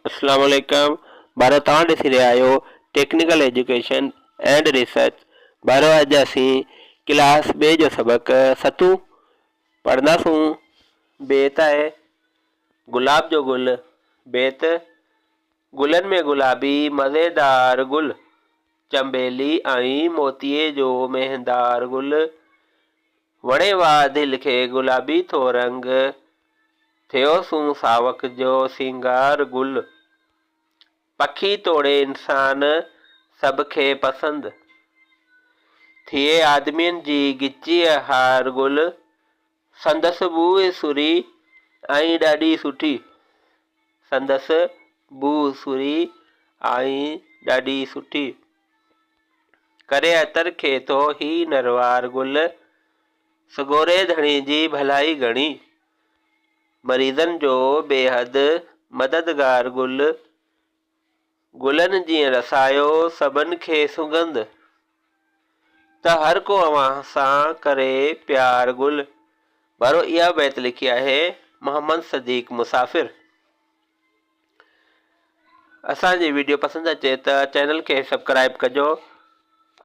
اسلام عليڪم ٻارو توهان ڏسي رهيا آهيو ٽيڪنيڪل ايجوڪيشن اينڊ ريسرچ ٻارو اڄ اسين ڪلاس ٻئي جو سبق ستون پڙهنداسون بيت آهي گلاب جو گل بيت گلن ۾ گلابي مزيدار گل چنبيلي ۽ موتيي جو مهندار گل وڻي واء دل کي گلابي ٿو رنگ ٿيو سون ساوڪ جو سينگار گل. پکي توڙي انسان سڀ کي پسند. ٿئي آدمين جي ڳچيء هار گل. سندس بوء سري ۽ ڏاڍي سٺي. سندس بوء سري ۽ ڏاڍي سٺي. ڪري عطر کي ٿو هي نروار گل. سڳوري ڌڻي جي ڀلائي گهڻي. مريضن جو بيحد مددگار گل. گلن جيئن رسايو سڀن کي سڳنڌ. ته هر ڪو اوهان سان ڪري پيار گل. ٻارو اها بيت لکي آهي محمد صديق مسافر. اسان جي وڊيو پسند اچي ته چينل کي سبڪرائب ڪجو.